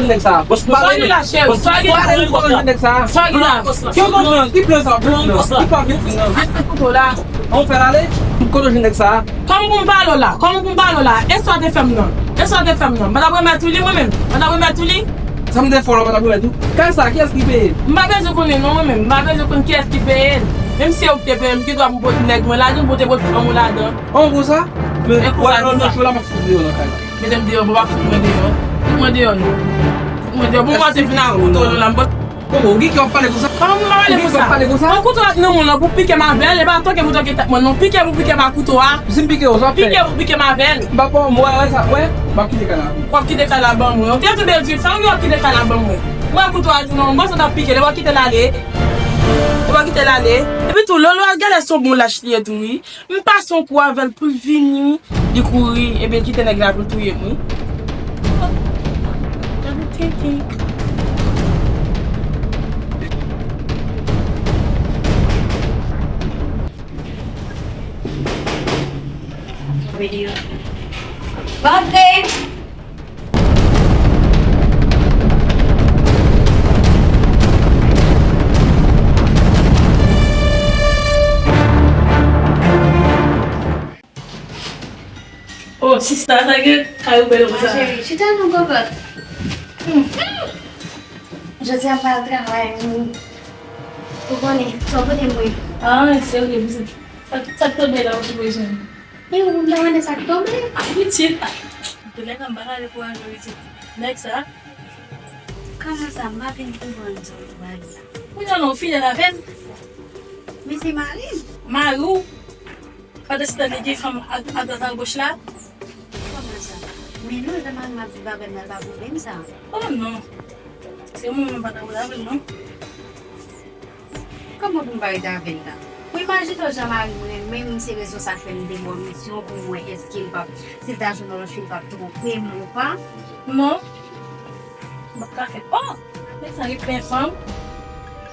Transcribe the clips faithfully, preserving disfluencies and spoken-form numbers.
Nèg sa. Bòs, pa vle. Sa gen la, chèf. Sa gen la. Kote w jwenn nèg sa? Sa gen la. Ki plan, ki plan sa? Ki plan? Ki plan? Ki plan? Kouto la. An fè l ale? Kote w jwenn nèg sa? Kòman pou m pale w la? Kòman pou m pale w la? E sa w te fè m nan? E sa w te fè m nan? M pa t ap remèt ou li mwen menm? M pa t ap remèt ou li? Sa m te fè w la, w pa t ap remèt ou? Kay sa, kiyès ki peye? M pa bezwen konnen non mwen menm. M pa bezwen konn kiyès ki peye l. Menm si se ou ki te peye m, ki dwa pou pote nèg mwen ladan, pou te pote fanm ou ladan? An konsa? Men, wè, nan cho la, m ap fout deyò nan kay la. Mete m deyò, bon, pa fout mwen deyò. Fout mwen deyò, non. Fout mwen deyò. Bon, mwen te vin ak kouto nan la, m Bon, bon, ou gen kè w ap pale konsa? Kòman m pa pale konsa? Ou gen kè w ap pale konsa? Yon kouto ak nan men w lan pou pike m avè l, e pa toke pou toke tèt mwen, non. Pike pou pike m ak kouto a. Si m pike w, sa w ap fè? Pike pou pike m avè l. M pa pran, m wè, wè sa, wè, m ap kite kay la. W ap kite kay la ban mwen. Ou te tou bèl di sa, w ap kite kay la ban mwen. Ou wè kouto a di non, bon, sa t ap pike, lè w ap kite l ale. Lè w ap kite l ale. Epi tou, Lolo a genlè se yon bon lach li ye tou, wi. M pase yon kou avè l pou l vini, li kouri, ebyen l kite nèg la pou l touye m, wi. Gade tenten. Rantre! Oh, sista, sa gen kay ou bèl konsa. Ma chérie, chita non, kokot. Hmm. Jodi a m pa al travay, hmm. Ou konnen, sa w pote mwen. Ah, serye, pitit. Sa, sa k tonbe la, ou tou bezwen? E ou, m ta mande sa k tonbe? Ah, pitit. Tou lè sa m pa ka dekouraje w, pitit. Nèg sa. Kòman sa, m pa vin konprann sa w bay la. Kounye a non, ou fidèl avè l? Men se mari m. Mari w? Pandan se tan li gen fanm a, adwat agoch la? Kòman sa? Men non, jan mari m ap viv avè m nan, l pa pwouve m sa. Oh non. Se mwen menm m pa ta vle avè l non. Kòman pou m pa rete avè l la? Ou imajine w jan mari m renmen m, se rezon sa k fè m te ba w misyon pou m wè èske l p ap, si l ta jwenn yon lòt fi, l p ap twonpe m ou pa. Non. M p ap ka fè. Oh! Nèg sa gen plen fanm.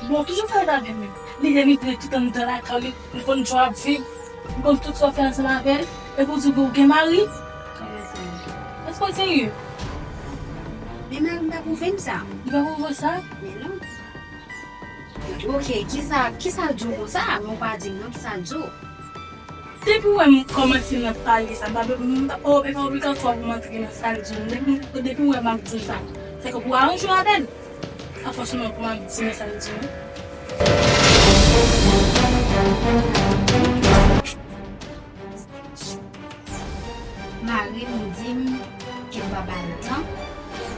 Bon, toujou fè l avè m menm. Li te mitre tout anndan lakay li, li konn jan w ap viv, li konn tout sa w fè ansanm avè l, epi w di w gen mari? Èske w serye? Men mari m pa pwouve m sa. Li pa pwouve w sa? Men non. Ok, kisa, kisa l di w konsa? Men w pa di m non, kisa l di w? Depi w wè m kòmanse nan pale sa, m pa, m pa, oh, e pa obligatwa pou m antre nan sa l di w. Depi, depi w wè m ap di w sa, se ke pou w aranje w avè l. Pa fòseman pou m ap di w sa l di w. Mari m di m ke m pa ba l tan.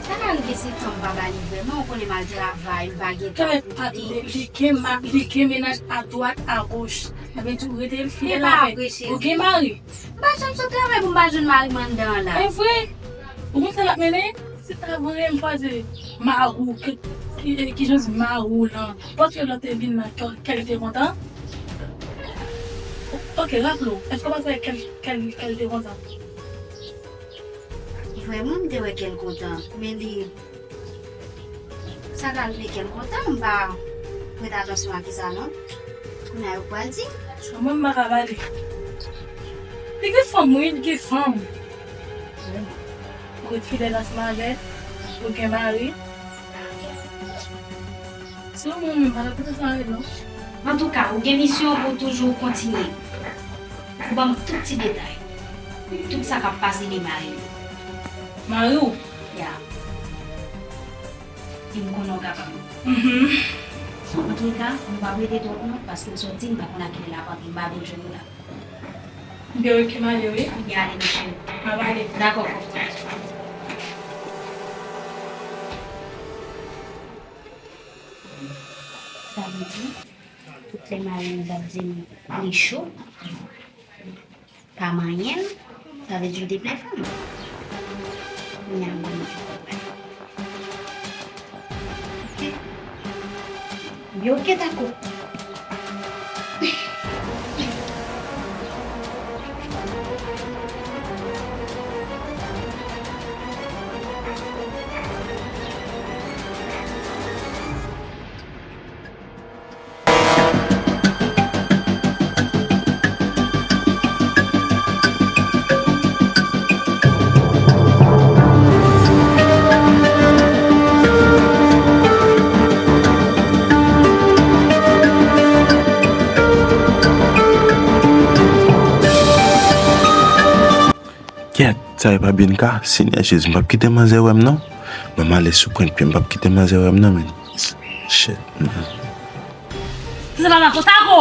Sa ka rive se tan m pa ba li vrèman, ou konnen m al travay, m pa gen tan pou li. Li gen ma-, li gen mennaj adwat, agoch. Sa vle di ou rete fidèl avè l. Ou gen mari. M pa janm sot travay pou m pa jwenn mari m anndan an la. E vre? Ou konn sa l ap mennen? Se ta vre, m kwaze mari w, ki, ki, ki jan di mari w lan. Pòske lòt te vin nan kè, kè l te kontan. Ok, raple w, èske w pa t wè kè l, kè l, kè l te kontan? Vrèman, m te wè kè l kontan, men li, sa ka rive kè l kontan, m pa prete atansyon a kisa non. Kounye a yo pral di. Sa mwen m pa ka pale. Li gen fanm, wi, li gen fanm. Ou ret fidèl ansanm avè l, ou gen mari. Se yon moun menm pa ta pote sa rèd non. Antouka, ou gen misyon pou w toujou kontinye. Ou ban m tout ti detay. Tout sa k ap pase gen mari w. Mari w? Ya. E m konnen w kapab. Mhm. Antouka, nou p ap rete twòp non, paske m sòti, m pa konn a kilè l ap antre, m pa vin jwenn ou la. Byen, ok, m ale, wi. Byen, ale, mesye. M ap ale. Dakò. Sa vle di, tout lè mari m t ap di m li cho, pa manyen l, sa vle di l te plen fanm. Kounye a, m konn di konprann. Yo ket akou. Kèt, sa e pa Bianca, Senyè Jezi, m p ap kite manzè wè m non. Ban m ale sou pwent pye, m p ap kite manzè wè m non, men. Shit, man. Se pa Tako, Tako!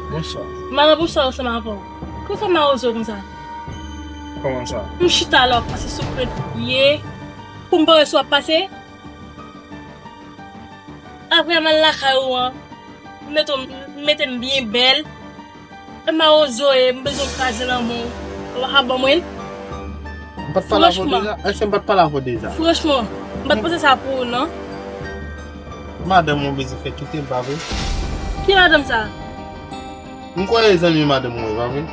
Bonswa. Mama, bonswa, ou se ma pou. Pou fè mawozo konsa? Kòman sa? M chita la, w ap pase sou pwent pye. Pou m pa wè si w ap pase. Apre m al lakay ou an, m mete m, m mete m byen bèl. E mawozo e, m bezwen kraze nan men w. W a ban mwen l? M pa t pale avè w deja? Èske m pa t pale avè w deja? Franchman, m pa t panse sa pou ou non. Madanm ou bezwen fè kite m, pa vre? Ki madanm sa? M kwè e zanmi madanm ou, pa vre?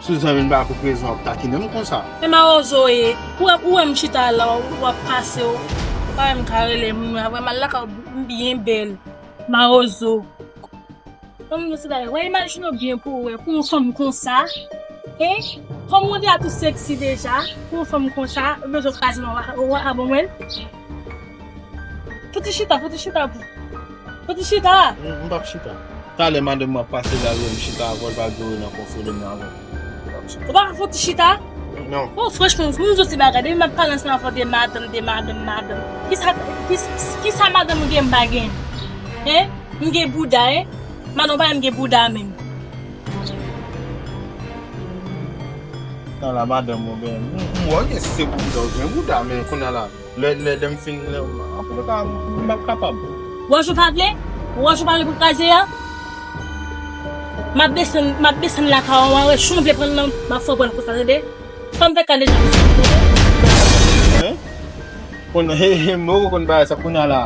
Si w zanmi m, pa pou rezon w ap takinen m konsa. E mawozo e, ou wè, ou wè m chita la, w ap pase, w pa wè m ka rele moun, apre m al lakay ou, m byen bèl. Mawozo. Fanm nou se bagay. Wè, imajine w byen pou w wè, pou yon fanm konsa. Hein? Fanm ou deja tou sexy deja, pou yon fanm konsa, ou bezwen kraze nan w a, w a ban mwen. Fouti chita, fouti chita. Fouti chita. M, m p ap chita. Talè madanm mwen ap pase la, m chita avè l, pa dwe nan konfye l nan avè l. Ou pa ka fouti chita? Non. Oh, franchman, m di w ti bagay, depi m ap pale ansanm avè w de madanm, de madanm, madanm. Kisa, kis-, kisa madanm ou gen m pa gen? Hein? M gen bouda, hein? Madanm ou pa gen, m gen bouda menm. Nan la madanm ou gen, m, m wè w gen, si se pou bouda, ou gen bouda, men kounye a la, lè, lè, lè m fin, lè, antouleka, m p ap kapab. Wè jan w pale? Wè jan w pale pou kraze a? M ap desann, m ap desann lakay ou an, wè, si w vle pran nan, m ap fè w pran konsa, tande? Fò m fè kale jan. Hein? Konn, he, he, m poko konn bagay sa kounye a la.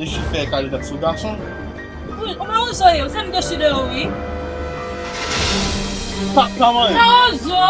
E jis fè kale dat sou gason. Wi, ou mawozo ye, ou fè m dechire w, wi. Pa, pa manyen. Mawozo!